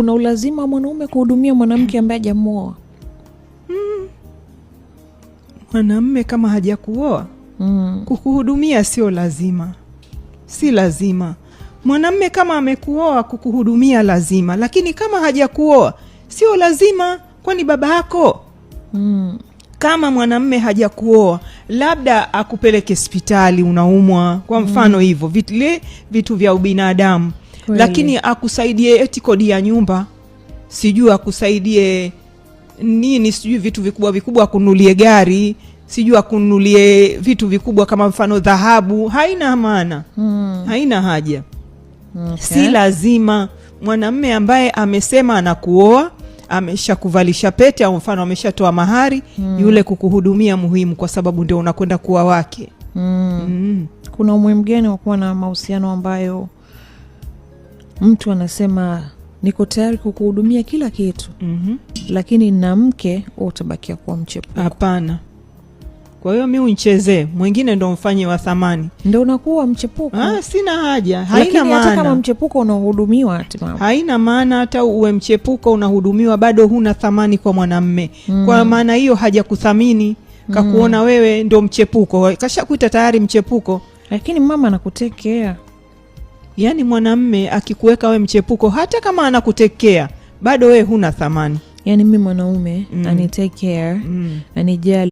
Kuna ulazima wa mwanaume kuhudumia mwanamke ambaye hajamuoa? Mwanamme kama hajakuoa, kukuhudumia sio lazima, si lazima. Mwanamme kama amekuoa, kukuhudumia lazima, lakini kama hajakuoa sio lazima, kwani baba yako? Kama mwanamme hajakuoa, labda akupeleke hospitali unaumwa, kwa mfano hivyo vitu vya ubinadamu. Lakini akusaidie eti kodi ya nyumba, sijui akusaidie nini, sijui vitu vikubwa vikubwa, akununulie gari, sijui akununulie vitu vikubwa kama mfano dhahabu, haina maana, haina haja. Si lazima. Mwanamme ambaye amesema anakuoa, ameshakuvalisha pete au mfano ameshatoa mahari, yule kukuhudumia muhimu, kwa sababu ndio unakwenda kuwa wake. Kuna umuhimu gani wa kuwa na mahusiano ambayo mtu anasema niko tayari kukuhudumia kila kitu, lakini na mke utabakia kuwa mchepuko? Hapana. Kwa hiyo mi unchezee mwingine ndo mfanye wa thamani? Ndo unakuwa mchepuko. Ah, sina haja, haina Lakini hata kama maana. mchepuko unahudumiwa hatimaye. Haina maana. Hata uwe mchepuko unahudumiwa, bado huna thamani kwa mwanamme. Kwa maana hiyo hajakuthamini, kakuona wewe ndo mchepuko, kashakuita tayari mchepuko. Lakini mama anakutekea. Yaani mwanamme akikuweka we mchepuko, hata kama anakutekea, bado wewe huna thamani. Yaani mi mwanaume ani take care, anijali.